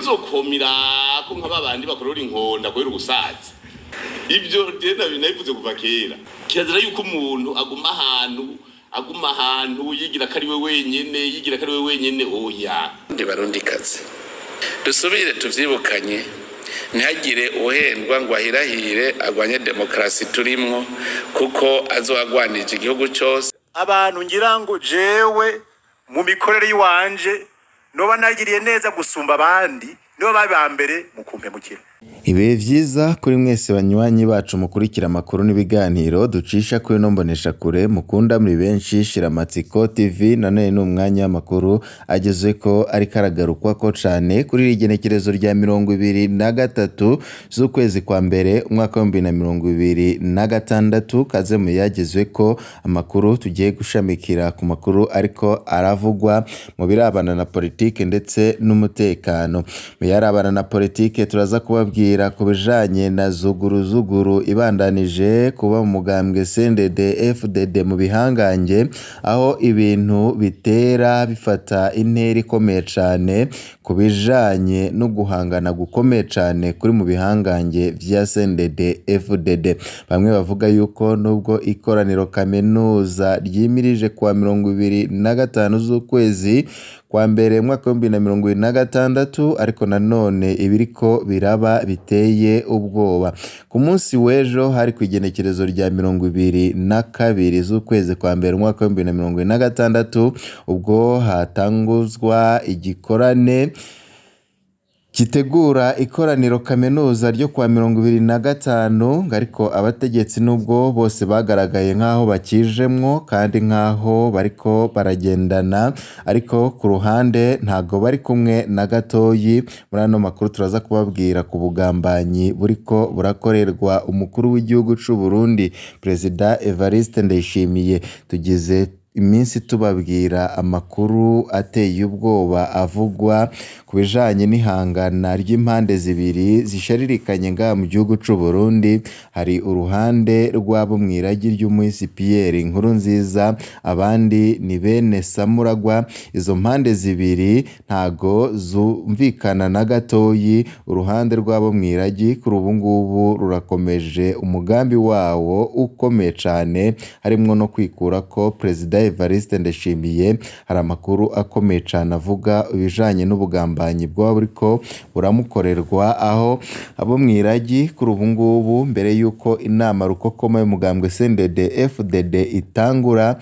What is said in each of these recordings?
Ntuzokomira ko nka babandi bakorora inkonda kubera ubusaza. Ibyo rero nabivuze kuva kera. Kirazira yuko umuntu aguma ahantu yigira ko ari we wenyene, yigira ko ari we wenyene. Oya. Ndi Barundikazi, dusubire tuvyibukanye, ntihagire uhendwa ngo ahirahire agwanye demokarasi turimwo, kuko azohagwanije igihugu cose. Abantu ngira ngo jewe mu mikorere y'iwanje noba nagiriye neza gusumba abandi, nibo bari ba mbere mu kumpemukira. Ibihe vyiza kuri mwese banywanyi bacu mukurikira amakuru n'ibiganiro ducisha kuri ino mboneshakure mukunda muri benshi, Shiramatsiko TV. Nanone ni umwanya w'amakuru agezweko ariko aragarukwako cane kuri iri genekerezo rya 23 z'ukwezi kwa mbere umwaka wa 2026. Kaze mu yagezweko, amakuru tugiye gushamikira ku makuru ariko aravugwa mu birabana na politike ndetse n'umutekano. Mu yarabana na politike, turaza kubabwira ku bijanye na zuguruzuguru ibandanije kuba mu mugambwe CNDD FDD mu bihangange, aho ibintu bitera bifata intera ikomeye cane ku bijanye no guhangana gukomeye cane kuri mu bihangange vya CNDD FDD. Bamwe bavuga yuko nubwo ikoraniro kaminuza ryimirije kuwa 25 z'ukwezi kwa mbere umwaka wa 2026, ariko nanone ibiriko biraba biteye ubwoba. Ku munsi w'ejo hari ku igenekerezo rya 22 z'ukwezi kwa mbere umwaka wa 2026, ubwo hatanguzwa igikorane gitegura ikoraniro kaminuza ryo kuwa 25, ariko abategetsi nubwo bose bagaragaye nk'aho bakijemwo kandi nk'aho bariko baragendana, ariko ku ruhande ntago bari kumwe na gatoyi. Muri ano makuru turaza kubabwira ku bugambanyi buriko burakorerwa umukuru w'igihugu c'u Burundi, Perezida Evariste Ndayishimiye. Tugize iminsi tubabwira amakuru ateye ubwoba avugwa ku bijanye n'ihangana ry'impande zibiri zisharirikanye ngaha mu gihugu c'u Burundi. Hari uruhande rw'abo mw'iragi ry'umuhisi Pierre Nkurunziza, abandi ni bene Samuragwa. Izo mpande zibiri ntago zumvikana na gatoyi. Uruhande rw'abo mw'iragi kuri ubu ngubu rurakomeje umugambi wawo ukomeye cane, harimwo no kwikurako Perezida Evariste Ndayishimiye. Hari amakuru akomeye cane avuga ibijanye n'ubugambanyi bwoba buriko buramukorerwa, aho abo mw'iragi kuri ubu ngubu, mbere yuko inama rukokoma y'umugambwe CNDD FDD itangura,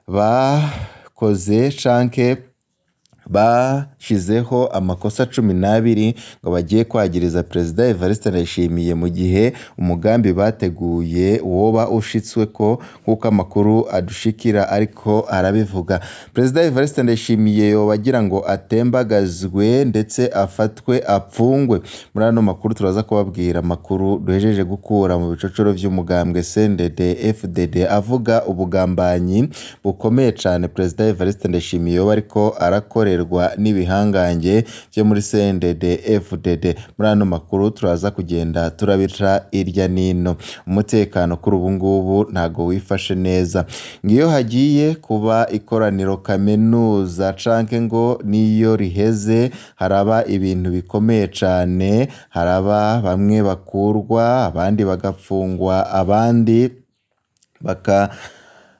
bakoze canke bashizeho amakosa 12 ngo bagiye kwagiriza Perezida Evariste Ndayishimiye mu gihe umugambi bateguye woba ushitsweko, nk'uko amakuru adushikira ariko arabivuga. Perezida Evariste Ndayishimiye yoba agira ngo atembagazwe ndetse afatwe apfungwe. Muri ano makuru turaza kubabwira amakuru duhejeje gukura mu bicocoro vy'umugambwe CNDD FDD avuga ubugambanyi bukomeye cane Perezida Evariste Ndayishimiye yoba ariko arakorerwa n'ibihangange vyo muri CNDD FDD. Muri ano makuru turaza kugenda turabica irya nino. Umutekano kuri ubu ngubu ntago wifashe neza. Ngiyo hagiye kuba ikoraniro kaminuza canke ngo niyo riheze, haraba ibintu bikomeye cane, haraba bamwe bakurwa, abandi bagapfungwa, abandi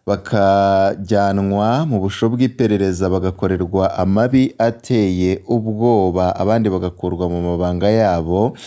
bakajyanwa mu busho bw'iperereza bagakorerwa amabi ateye ubwoba, abandi bagakurwa mu mabanga yabo.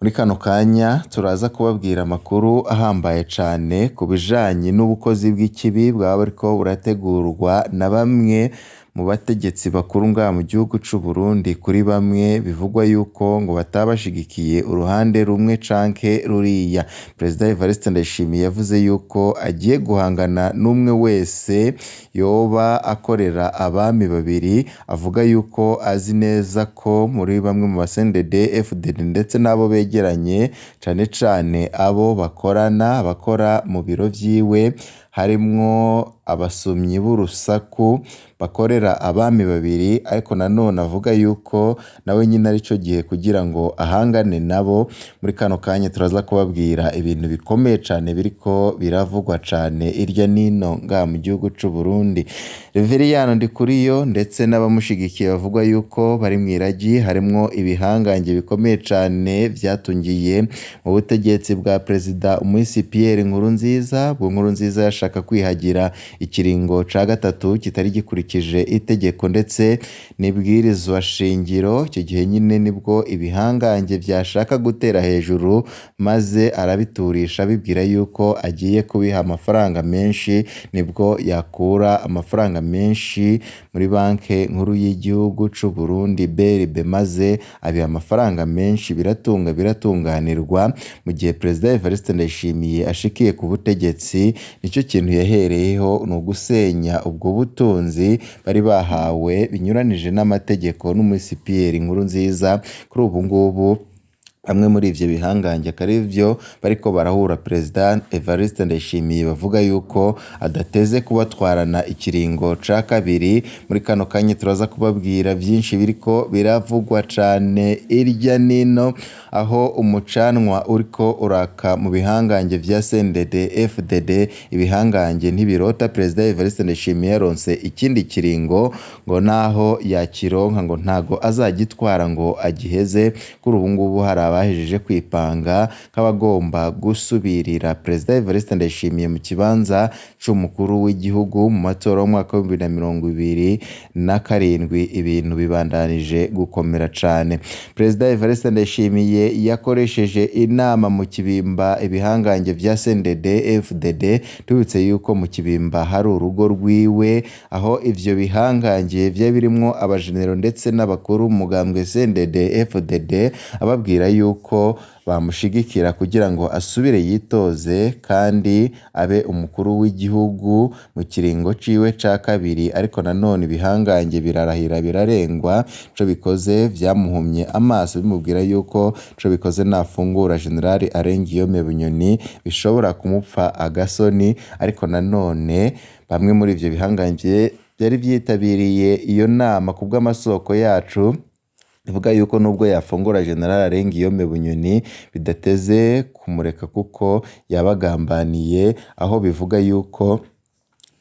Muri kano kanya turaza kubabwira amakuru ahambaye cane ku bijanye n'ubukozi bw'ikibi bwaba buriko burategurwa na bamwe mu bategetsi bakuru ngaha mu gihugu c'u Burundi kuri bamwe bivugwa yuko ngo bataba bashigikiye uruhande rumwe canke ruriya. Perezida Evariste Ndayishimiye yavuze yuko agiye guhangana n'umwe wese yoba akorera abami babiri. Avuga yuko azi neza ko muri bamwe mu ba CNDD FDD ndetse n'abo begeranye, cane cane abo bakorana, abakora mu biro vyiwe, harimwo abasumyi b'urusaku bakorera abami babiri, ariko nanone avuga yuko nawe nyine arico gihe kugira ngo ahangane nabo. Muri kano kanya turaza kubabwira ibintu bikomeye cane biriko biravugwa cane irya nino ngaha mu gihugu c'u Burundi. Reveriyano Ndikuriyo ndetse n'abamushigikiye bavuga yuko bari mw'iragi, harimwo ibihangange bikomeye cane vyatungiye mu butegetsi bwa Perezida Umuhisi Pierre Nkurunziza. Ubwo Nkurunziza yashaka kwihagira ikiringo ca gatatu kitari gikurikije itegeko ndetse n'ibwirizwa shingiro. Icyo gihe nyine nibwo ibihangange vyashaka gutera hejuru, maze arabiturisha abibwira yuko agiye kubiha amafaranga menshi, nibwo yakura amafaranga menshi muri banke nkuru y'igihugu c'u Burundi BRB, maze abiha amafaranga menshi biratunga biratunganirwa. Mu gihe Perezida Evariste Ndayishimiye ashikiye ku butegetsi, nico kintu yahereyeho, ni ugusenya ubwo butunzi bari bahawe binyuranije n'amategeko n'Umuhisi Pierre Nkurunziza. Kuri ubu ngubu bamwe muri ivyo bihangange akaba arivyo bariko barahura Perezida Evariste Ndayishimiye, bavuga yuko adateze kubatwarana ikiringo ca kabiri. Muri kano kanya turaza kubabwira vyinshi biriko biravugwa cane irya nino, aho umucanwa uriko uraka mu bihangange vya CNDD FDD. Ibihangange ntibirota Perezida Evariste Ndayishimiye yaronse ikindi kiringo, ngo naho yakironka ngo ntago azagitwara ngo agiheze. Kuri ubu ngubu hari abahejeje kwipanga nk'abagomba gusubirira Perezida Evariste Ndayishimiye mu kibanza c'umukuru w'igihugu mu matora y'umwaka w'2027. Ibintu bibandanije gukomera cane. Perezida Evariste Ndayishimiye yakoresheje inama mu Kibimba ibihangange vya CNDD FDD. Tubibutse yuko mu Kibimba hari urugo rwiwe, aho ivyo bihangange vyari birimwo abajenero ndetse n'abakuru b'umugambwe CNDD FDD, ababwira yuko bamushigikira kugira ngo asubire yitoze kandi abe umukuru w'igihugu mu kiringo ciwe ca kabiri. Ariko nanone ibihangange birarahira birarengwa, ico bikoze vyamuhumye amaso, bimubwira yuko ico bikoze nafungura General Alain Guillaume Bunyoni bishobora kumupfa agasoni. Ariko nanone bamwe muri ivyo bihangange vyari vyitabiriye iyo nama, kubw'amasoko yacu ivuga yuko nubwo yafungura General Alain Guillaume Bunyoni bidateze kumureka kuko yabagambaniye, aho bivuga yuko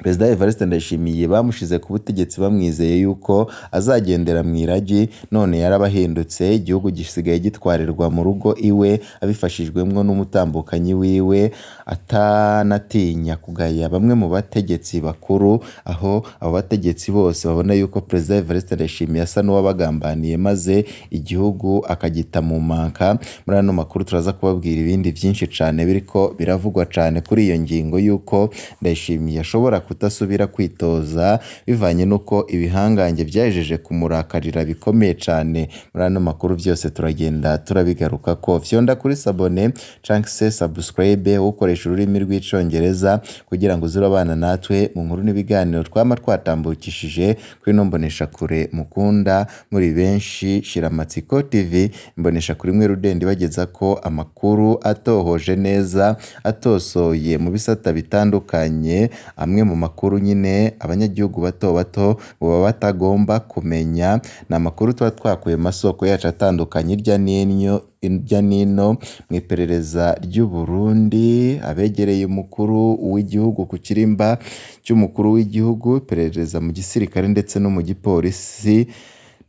Perezida Evariste Ndayishimiye bamushize ku butegetsi bamwizeye yuko azagendera mw'iragi, none yarabahindutse, igihugu gisigaye gitwarirwa mu rugo iwe abifashijwemwo n'umutambukanyi wiwe, atanatinya kugaya bamwe mu bategetsi bakuru, aho abo bategetsi bose babona yuko Perezida Evariste Ndayishimiye asa n'uwabagambaniye maze igihugu akagita mu manka. Muri ano makuru turaza kubabwira ibindi vyinshi cane biriko biravugwa cane kuri iyo ngingo yuko Ndayishimiye ashobora kudasubira kwitoza bivanye n'uko ibihangange vyahejeje kumurakarira bikomeye cane. Muri ano makuru vyose turagenda turabigarukako. Fyonda kuri sabone canke se subscribe ukoresha ururimi rw'icongereza kugira ngo uze urabana natwe mu nkuru n'ibiganiro twama twatambukishije kuri ino mboneshakure mukunda muri benshi, Shiramatsiko TV, imboneshakure imwe rudende ibagezako amakuru atohoje neza, atosoye mu bisata bitandukanye, amwe mu makuru nyine abanyagihugu bato bato ngo baba batagomba kumenya. Ni amakuru tuba twakuye mu masoko yacu atandukanye irya nino mu iperereza ry'u Burundi, abegereye umukuru w'igihugu ku kirimba cy'umukuru w'igihugu, iperereza mu gisirikare ndetse no mu gipolisi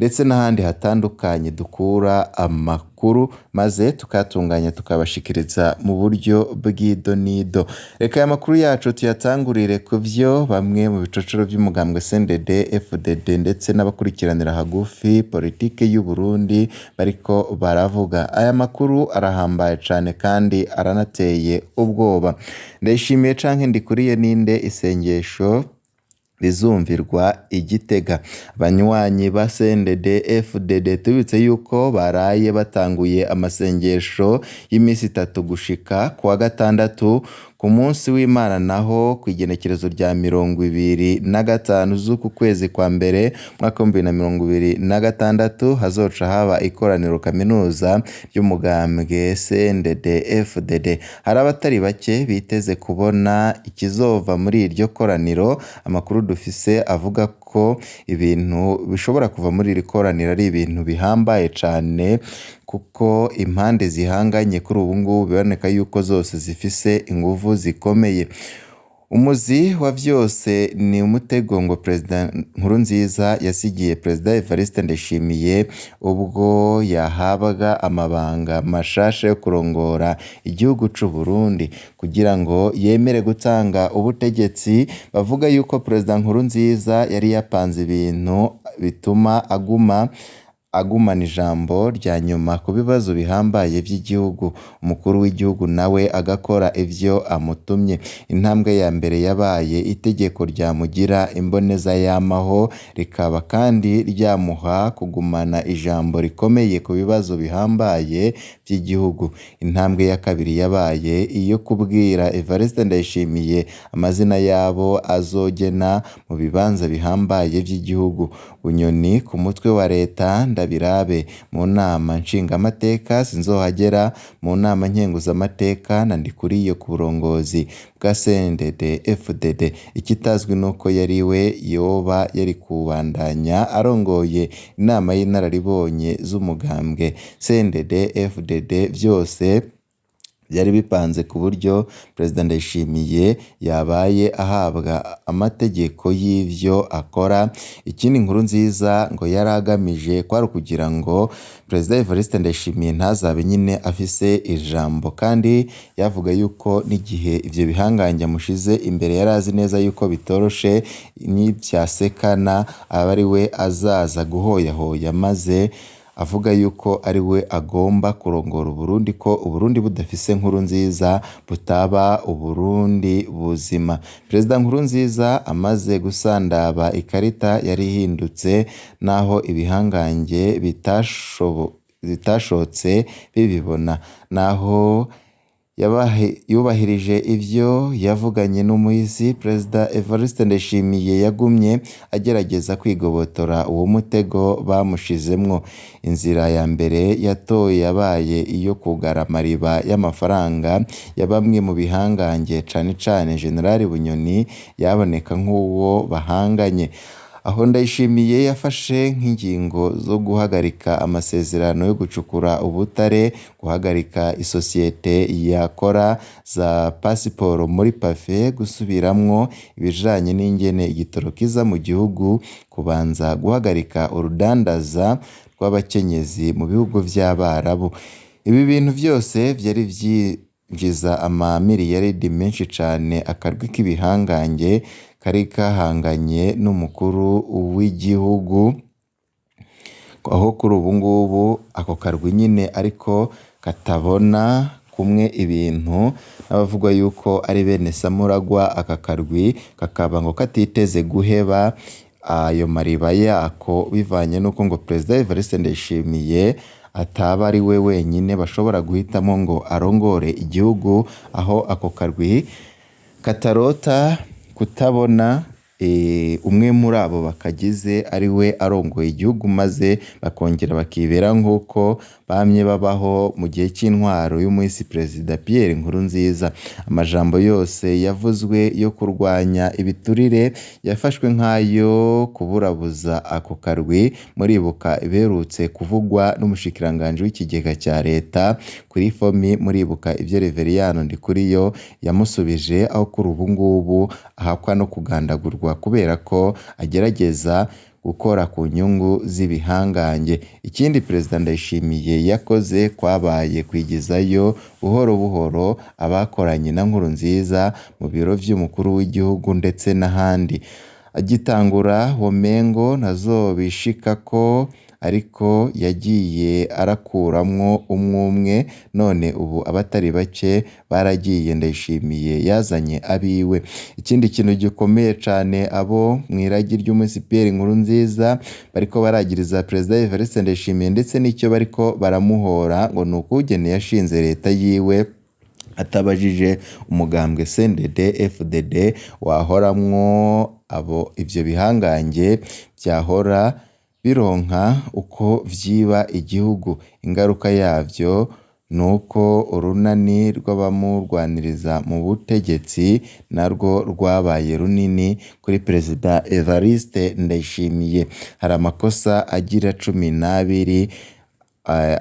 ndetse n'ahandi hatandukanye dukura amakuru maze tukayatunganya tukabashikiriza mu buryo bw'idonido. Reka aya makuru yacu tuyatangurire ku vyo bamwe mu bicocoro vy'umugambwe CNDD FDD ndetse n'abakurikiranira hagufi politike y'u Burundi bariko baravuga. Aya makuru arahambaye cane kandi aranateye ubwoba. Ndayishimiye canke Ndikuriye ninde isengesho rizumvirwa i Gitega. Abanywanyi ba CNDD FDD tubibutse yuko baraye batanguye amasengesho y'imisi itatu gushika kuwa gatandatu. Ku munsi w'Imana naho kw'igenekerezo rya 25 z'uku kwezi kwa mbere umwaka w'2026 hazoca haba ikoraniro kaminuza ry'umugambwe CNDD-FDD. Hari abatari bake biteze kubona ikizova muri iryo koraniro. Amakuru dufise avuga ko ibintu bishobora kuva muri iri koraniro ari ibintu bihambaye cane, kuko impande zihanganye kuri ubu ngubu biboneka yuko zose zifise inguvu zikomeye. Umuzi wa vyose ni umutego ngo Perezida Nkurunziza yasigiye Perezida Evariste Ndayishimiye ubwo yahabwa amabanga mashasha yo kurongora igihugu c'u Burundi, kugira ngo yemere gutanga ubutegetsi. Bavuga yuko Perezida Nkurunziza yari yapanze ibintu bituma agumana ijambo rya nyuma ku bibazo bihambaye vy'igihugu, umukuru w'igihugu nawe agakora ivyo amutumye. Intambwe ya mbere yabaye itegeko ryamugira imboneza yamaho, rikaba kandi ryamuha kugumana ijambo rikomeye ku bibazo bihambaye vy'igihugu. Intambwe ya kabiri yabaye iyo kubwira Evariste Ndayishimiye amazina y'abo azogena mu bibanza bihambaye vy'igihugu. Bunyoni ku mutwe wa leta ndabirabe mu nama nshingamateka, sinzohagera mu nama nkenguzamateka na Ndikuriyo ku burongozi bwa CNDD-FDD. Ikitazwi nuko yari we yoba yari kubandanya arongoye inama y'inararibonye z'umugambwe CNDD-FDD. Vyose vyari bipanze ku buryo Perezida Ndayishimiye yabaye ahabwa amategeko y'ivyo akora. Ikindi Nkurunziza ngo yari agamije kwari ukugira ngo Perezida Evariste Ndayishimiye ntazabe nyene afise ijambo, kandi yavuga yuko n'igihe ivyo bihangange amushize imbere yari azi neza yuko bitoroshe, nivyasekana aba ari we azaza guhoyahoya, maze avuga yuko ari we agomba kurongora Uburundi, ko Uburundi budafise Nkurunziza butaba Uburundi buzima. Perezida Nkurunziza amaze gusandaba ikarita yari ihindutse, naho ibihangange bitashotse bibibona, naho yubahirije ivyo yavuganye n'umuhisi. Perezida Evariste Ndayishimiye yagumye agerageza kwigobotora uwo mutego bamushizemwo. Inzira ya mbere yatoye yabaye iyo kugara amariba y'amafaranga ya bamwe mu bihangange, cane cane General Bunyoni yaboneka nk'uwo bahanganye. Aho Ndayishimiye yafashe nk'ingingo zo guhagarika amasezerano yo gucukura ubutare, guhagarika isosiyete yakora za pasiporo muri pafe, gusubiramwo ibijanye n'ingene igitoro kiza mu gihugu, kubanza guhagarika urudandaza rw'abakenyezi mu bihugu vy'Abarabu. Ibi bintu vyose vyari vyinjiza amamiriyaridi menshi cane akarwi k'ibihangange kari kahanganye n'umukuru w'igihugu, aho kuri ubu ngubu ako karwi nyine ariko katabona kumwe ibintu n'abavuga yuko ari bene Samuragwa. Aka karwi kakaba ngo katiteze guheba ayo mariba yako, bivanye n'uko ngo Perezida Evariste Ndayishimiye ataba ari we wenyine bashobora guhitamo ngo arongore igihugu, aho ako karwi katarota kutabona umwe muri abo bakagize ari we arongoye igihugu, maze bakongera bakibera nk'uko bamye babaho mu gihe cy'intwaro y'umuhisi Perezida Pierre Nkurunziza. Amajambo yose yavuzwe yo kurwanya ibiturire yafashwe nk'ayo kuburabuza ako karwi. Muribuka iberutse kuvugwa n'umushikiranganji w'ikigega cya leta kuri fomi, muribuka ivyo Reveriyano Ndikuriyo yamusubije, aho kuri ubu ngubu ahakwa no kugandagurwa kubera ko agerageza gukora ku nyungu z'ibihangange. Ikindi Perezida Ndayishimiye yakoze kwabaye kwigizayo buhoro buhoro abakoranye na Nkurunziza mu biro vy'umukuru w'igihugu ndetse n'ahandi. Agitangura womengo ntazobishikako, ariko yagiye arakuramwo umwumwe, none ubu abatari bake baragiye. Ndayishimiye yazanye abiwe. Ikindi kintu gikomeye cane abo mw'iragi ry'umuhisi Pierre Nkurunziza bariko baragiriza Perezida Evariste Ndayishimiye, ndetse n'icyo bariko baramuhora ngo ni ukugene yashinze leta yiwe, atabajije umugambwe CNDD FDD wahoramwo abo ivyo bihangange vyahora bironka uko vyiba igihugu. Ingaruka yavyo nuko urunani rw'abamurwaniriza mu butegetsi narwo rwabaye runini kuri Perezida Evariste Ndayishimiye. Hari amakosa agira 12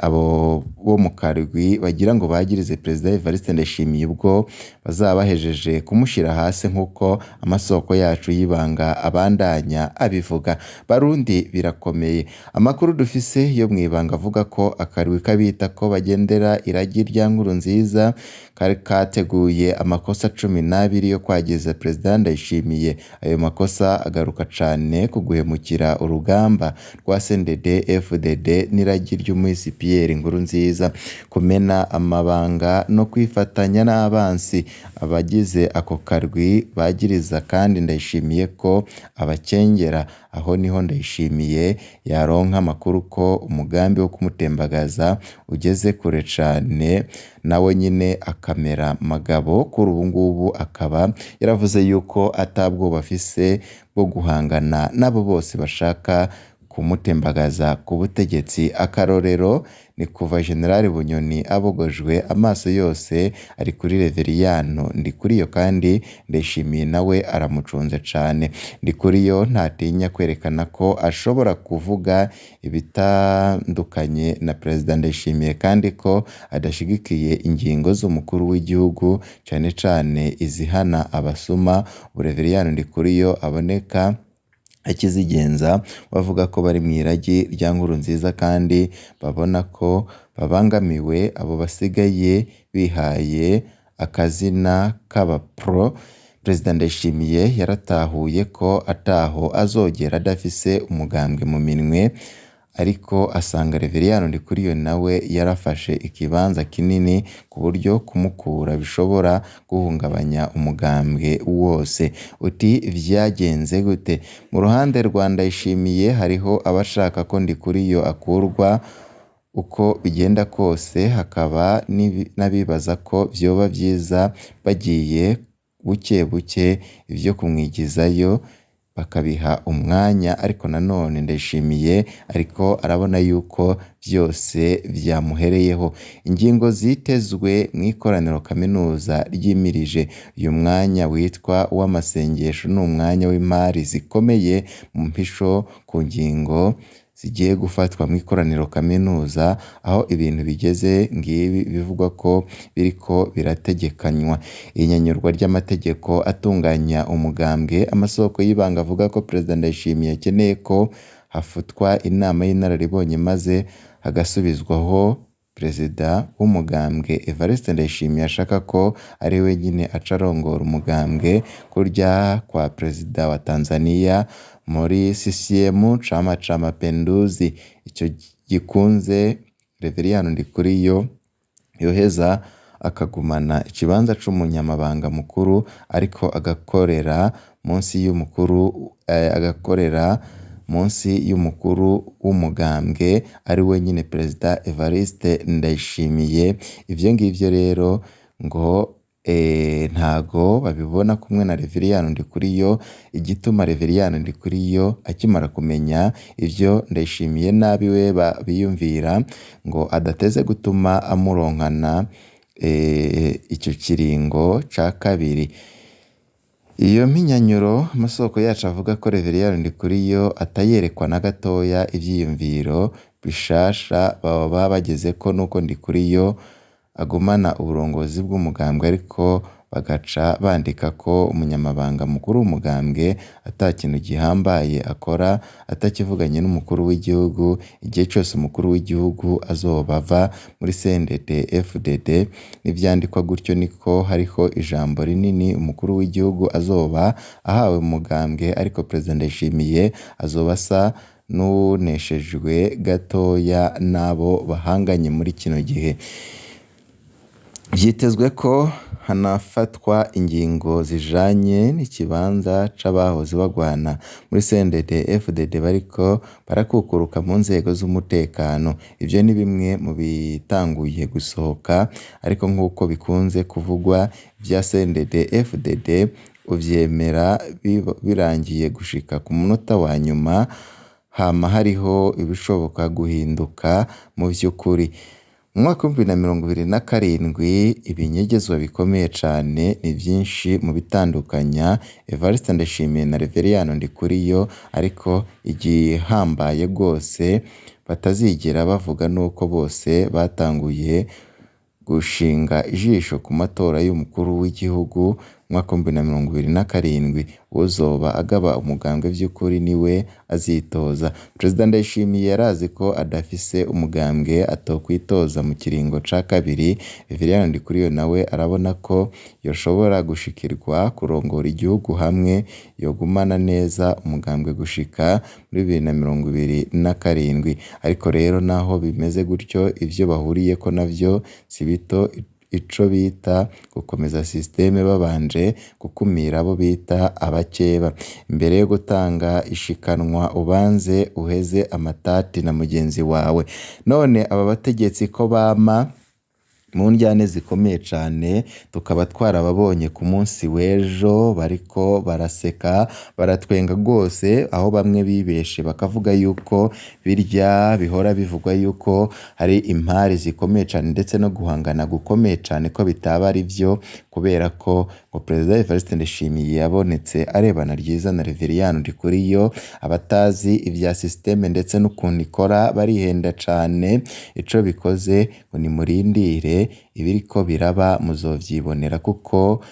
abo bo mu karwi bagira ngo bagirize Perezida Evariste Ndayishimiye ubwo bazaba bahejeje kumushira hasi nk'uko amasoko yacu y'ibanga abandanya abivuga. Barundi birakomeye. Amakuru dufise yo mw'ibanga avuga ko akarwi k'abita ko bagendera iragi rya Nkurunziza kari kateguye amakosa 12 yo kwagiriza Perezida Ndayishimiye. Ayo makosa agaruka cane ku guhemukira urugamba rwa CNDD FDD n'iragi ry'umuhisi Pierre Nkurunziza, kumena amabanga no kwifatanya n'abansi. Abagize ako karwi bagiriza kandi Ndayishimiye ko abakengera. Aho niho Ndayishimiye yaronka amakuru ko umugambi wo kumutembagaza ugeze kure cane, nawe nyene akamera magabo. Kuri ubu ngubu akaba yaravuze yuko ata bwoba afise bwo guhangana n'abo bose bashaka kumutembagaza ku butegetsi. Akarorero ni kuva General Bunyoni abogojwe amaso yose ari kuri Reveriyano Ndikuriyo, kandi Ndayishimiye nawe aramucunze cane. Ndikuriyo ntatinya kwerekana ko ashobora kuvuga ibitandukanye na Perezida Ndayishimiye kandi ko adashigikiye ingingo z'umukuru w'igihugu, cane cane izihana abasuma. Ubu Reveriyano Ndikuriyo aboneka akizigenza bavuga ko bari mw'iragi rya Nkurunziza kandi babona ko babangamiwe. Abo basigaye bihaye akazina k'aba-pro. Perezida Ndayishimiye yaratahuye ko ataho azogera adafise umugambwe mu minwe, ariko asanga Reveriyano Ndikuriyo nawe yarafashe ikibanza kinini ku buryo kumukura bishobora guhungabanya umugambwe wose. Uti vyagenze gute? Mu ruhande rwa Ndayishimiye hariho abashaka ko Ndikuriyo akurwa uko bigenda kose, hakaba n'abibaza ko vyoba vyiza bagiye buke buke ivyo kumwigizayo bakabiha umwanya, ariko nanone Ndayishimiye ariko arabona yuko vyose vyamuhereyeho. Ingingo zitezwe mw'ikoraniro kaminuza ryimirije uyu mwanya witwa uw'amasengesho ni umwanya w'imari zikomeye mu mpisho ku ngingo zigiye gufatwa mw'ikoraniro kaminuza, aho ibintu bigeze ngibi bivugwa ko biriko birategekanywa. Ihinyanyurwa ry'amategeko atunganya umugambwe. Amasoko y'ibanga avuga ko Perezida Ndayishimiye akeneye ko hafutwa inama y'inararibonye maze hagasubizwaho Perezida w'umugambwe Evariste Ndayishimiye ashaka ko ari we nyene aca arongora umugambwe, kurya kwa Perezida wa Tanzania muri CCM Chama cha Mapinduzi. Ico gikunze Reveriyano Ndikuriyo yoheza akagumana ikibanza c'umunyamabanga mukuru, ariko agakorera munsi y'umukuru agakorera munsi y'umukuru w'umugambwe ari we nyene Perezida Evariste Ndayishimiye. Ivyo ngivyo rero ngo ntago babibona kumwe na Reveriyano Ndikuriyo. Igituma Reveriyano Ndikuriyo akimara kumenya ivyo Ndayishimiye n'abiwe biyumvira ngo adateze gutuma amuronkana ico kiringo ca kabiri. Iyo mpinyanyuro amasoko yacu avuga ko Reveriyano Ndikuriyo atayerekwa na gatoya. Ivyiyumviro bishasha baba bagezeko nuko Ndikuriyo agumana uburongozi bw'umugambwe, ariko bagaca bandika ko umunyamabanga mukuru w'umugambwe ata kintu gihambaye akora atakivuganye n'umukuru w'igihugu. Igihe cose umukuru w'igihugu azoba ava muri CNDD FDD, n'ivyandikwa gutyo niko hariho ijambo rinini umukuru w'igihugu azoba ahawe mu mugambwe, ariko Perezida Ndayishimiye azoba asa n'uwuneshejwe gatoya n'abo bahanganye muri kino gihe. Vyitezwe ko hanafatwa ingingo zijanye n'ikibanza c'abahoze bagwana muri CNDD FDD bariko barakukuruka mu nzego z'umutekano. Ivyo ni bimwe mu bitanguye gusohoka, ariko nk'uko bikunze kuvugwa ivya CNDD FDD uvyemera birangiye gushika ku munota wa nyuma, hama hariho ibishoboka guhinduka mu vy'ukuri. Mu mwaka w'2027 ibinyegezwa bikomeye cane ni vyinshi mu bitandukanya Evariste Ndayishimiye na Reveriyano Ndikuriyo, ariko igihambaye rwose batazigera bavuga nuko bose batanguye gushinga ijisho ku matora y'umukuru w'igihugu mu mwaka w'2027. Uwuzoba agaba umugambwe vy'ukuri niwe azitoza. Perezida Ndayishimiye yarazi ko adafise umugambwe atokwitoza mu kiringo ca kabiri. Reveriyano Ndikuriyo nawe arabona ko yoshobora gushikirwa kurongora igihugu hamwe yogumana neza umugambwe gushika muri 2027. Ariko rero naho bimeze gutyo, ivyo bahuriyeko navyo si bito, ico bita gukomeza systeme babanje gukumira abo bita abakeba. Imbere yo gutanga ishikanwa ubanze uheze amatati na mugenzi wawe. None aba bategetsi ko bama mu ndyane zikomeye cane, tukaba twarababonye ku munsi w'ejo bariko baraseka baratwenga rwose, aho bamwe bibeshe bakavuga yuko birya bihora bivugwa yuko hari impari zikomeye cane ndetse no guhangana gukomeye cane ko bitaba ari vyo, kubera ko ngo Perezida Evariste Ndayishimiye yabonetse arebana ryiza na Reveriyano Ndikuriyo. Abatazi ivya systeme ndetse n'ukuntu ikora barihenda cane, ico bikoze ngo nimurindire ibiriko biraba muzovyibonera, kuko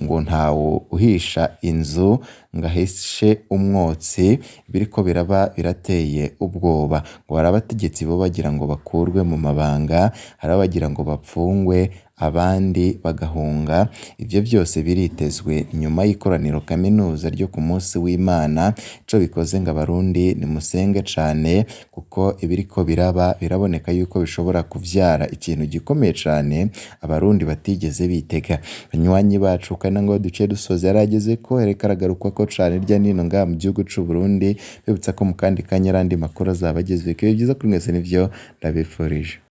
ngo ntawo uhisha inzu ngo ahishe umwotsi. Ibiriko biraba birateye ubwoba. Ngo hari abategetsi bo bagira ngo bakurwe mu mabanga, hari abagira ngo bapfungwe, abandi bagahunga. Ivyo vyose biritezwe inyuma y'ikoraniro kaminuza ryo ku munsi w'Imana. Ico bikoze ngo abarundi nimusenge cane, kuko ibiriko biraba biraboneka yuko bishobora kuvyara ikintu gikomeye cane abarundi batigeze bitega. Banywanyi bacu kandi ngo duce dusoza yarageze ko yariko aragarukwako cane hirya no hino ngaha mu gihugu c'u Burundi, bibutsa ko mu kandi kanya arandi makuru azaba agezweko. Ibihe vyiza kuri mwese nivyo ndabifurije.